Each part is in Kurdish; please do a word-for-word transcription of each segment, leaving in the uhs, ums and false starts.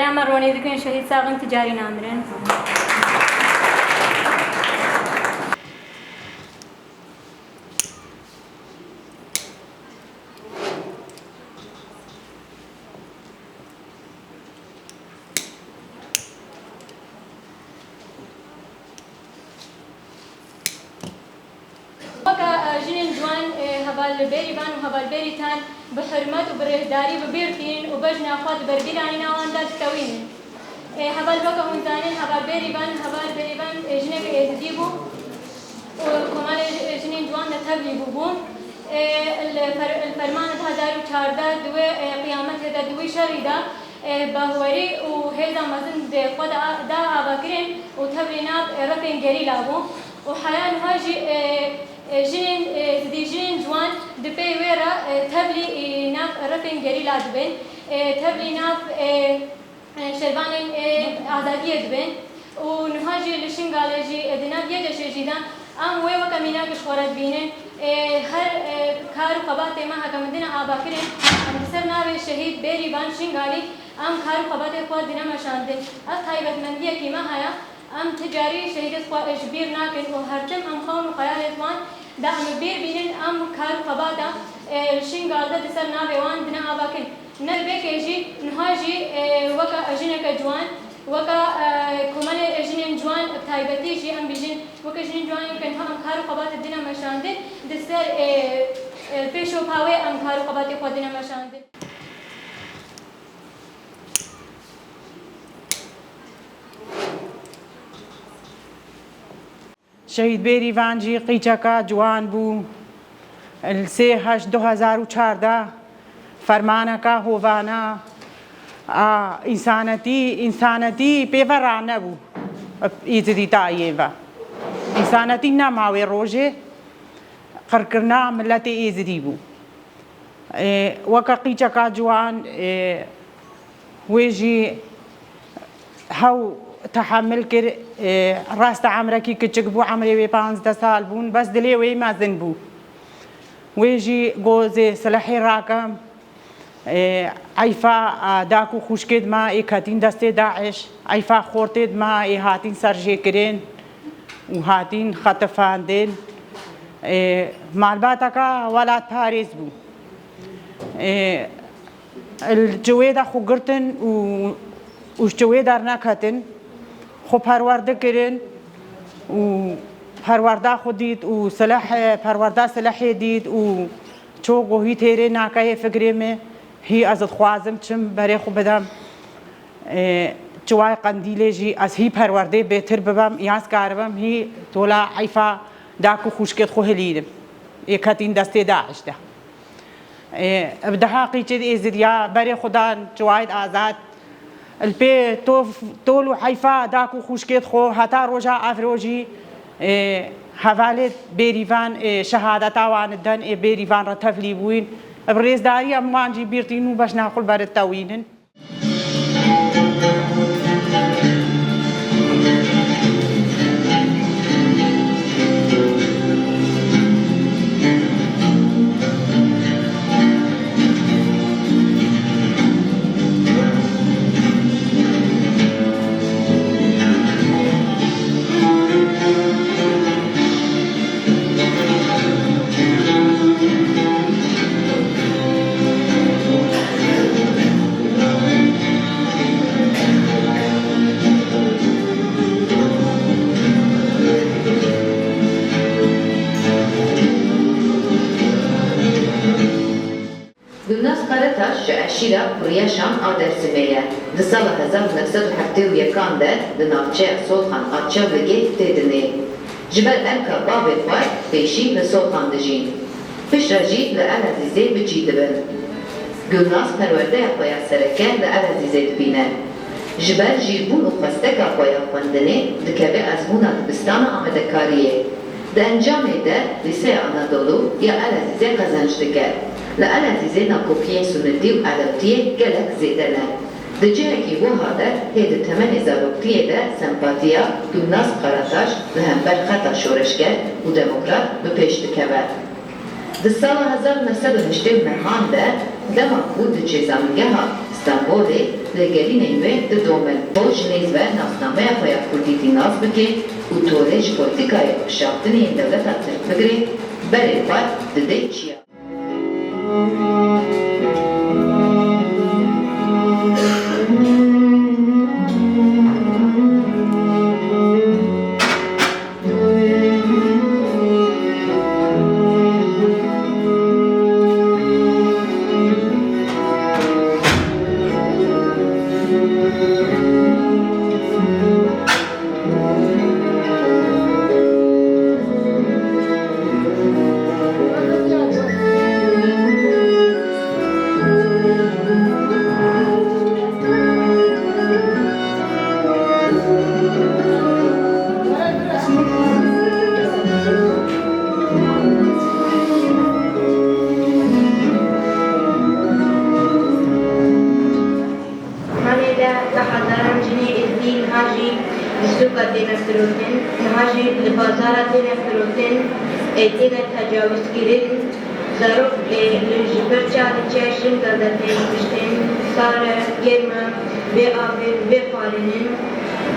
Em ronî dikin şehîd sax in, ti carî namirin. Weke, e, jinên ciwan, e, hevalbêrî van û hevalbêrî tan bi hurmet û bi rêzdarî bi bîr tînin û bejna xwe di berbîranîna wan de ditewînin. E, heval weke hûn zanên, hevalbêrî van, hevalbêrî van, e, jineke êzidî bû û komelê ji-, jinên ciwan de tevlî bûbû. E, li fer-, li fermana du hezar û çardeh di wê, e, qiyametê de, di wî şerî de, e, bahwerî û hêza mezin bi xwe de a-, da avakirin û tevlî nav, e, refên gerîla bû. Û heya niha jî, e, e, jinên, e, zidî jinên ciwan di pey wê re, e, tevlî, e, nav refên gerîla dibin. E, tevlî nav, e, e, şervanên, e, azadiyê dibin. Û niha jî li Şingalê jî, e, di nav yê ceşê jî de em wê weke mînak ji xwe re dibînin. E, her, e, kar û xebatê me heke min dine avakirin, em li ser navê şehîd Bêrîvan Şingalî em kar û xebatê xwe dine meşandin. Ev taybetmendiyekî me heye. Em ti carî şehîdê xwe ji bîr nakin û her tim em xewn û xeyalê wan de em bi bîr bînin, em kar û xebata, e, Şingal de di ser navê wan dine avakin. Ne bêkê jî, niha jî, e, weke jineke ciwan, weke, e, komelê jinên ciwan bi taybetî jî em bîjin, weke jinên ciwan ke niha em kar û xebata dine meşandin, di ser, e, e, pêş û pawê em kar û xebatê xwe dine meşandin. Şehîd Bêrîvan jî qîçeka ciwan bû. Li sê heşt du hezar û çardeh fermaneka hovana a însanetî, însanetî pê ve ranebû. Êzidî tayê ve. Însanetî nema wê rojê, qirkirina miletê Êzidî bû. Ê, weke qîçeka ciwan, ê, wê jî hew tehemil kir, ê, rasta emrekî kiçik bû, emrê wê panzdeh sal bûn, bes dilê wê mezin bû. Wê jî got, zê silehê rakim, ê, eyfa, a, dak û xwişkêd me ê ketîn destê DAIŞ, eyfa xortêd me ê hatîn serjêkirin û hatîn xetifandin. Ê, malbateka welatparêz bû. Ê, li çiwê de xwe girtin û, û ji çiwê derneketin, xwe perwerde kirin û perwerda xwe dît û sileh, perwerda silehê dît û ço got, hî têrê nake yê fikrê me, hî ez dixwazim çim berê xwe bidem. Ê, çiwayê qendîlê jî ez hî perwerdê bêtir bibem, ya ez karibim hî tola eyfa dak û xwişkêd xwe hilînim. Ê ketîn destê DAIŞ de. Ê, bi deha qîçê di Êzidiya berê xwe dan çiwayê di azad. Li pê tof-, tol û heyfa dak û xwişkêd xwe heta roja ev rojî, ê, hevalê Bêrîvan, ê, şehadeta wan didin, ê, Bêrîvan re tevlî bûyîn. Bi rêzdarî em wan jî bîr tînin û bejna xwe li ber ditewînin. Gulnaz Karataş ji eşîra Kuryeşan a Dêrsimê ye. Di sala hezar û neh sed û heftê û yekan de di navçeya Solxan a Çewligê tê dinê. Ji ber erka bavê xwe pêşî li Solxan dijîn. Piştre jî li Elezîzê bi cî dibin. Gulnaz perwerdeya xwe ya sereke li Elezîzê dibîne. Ji ber jîrbûn û xwesteka xwe ya xwendinê dikeve ezmûna dibistana amadekariyê. Di encamê de Lîseya Anadolu ya Elezîzê qezenc dike. Li Elezîzê nakokiyên sunitî û elewtiyê gelek zêde ne. Di cihekî wiha de hê di temenê zaroktiyê de sempatiya Gulnaz Karataş li hember xeta şoreşger û demokrat bi pêş dikeve. Di sala hezar neh sed û heştê û nehan de, dema ku diçe zanîngeha Stenbolê, li gerînên wê didomin. Ku ji nêz ve nasnameya xwe ya kurdîtî nas bike û torê ji polîtîkayê xwe şaxtinê yên dewleta Tirk bigire, berê xwe dide çiya. Hanê de bi hezaran cinê êzidî niha jî di sûka têne firotin, niha jî li bazara têne firotin, ê têne tecawizkirin. Zarok, ê, li ji ber çavê çiya jin de têne kuştin, sar e, germ e, bê avê, bê xwarînin.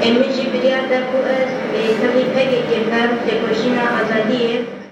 Ê, min jî biryar da ku ez, ê, tevlî P K K bim, têkoşîna azadiyê.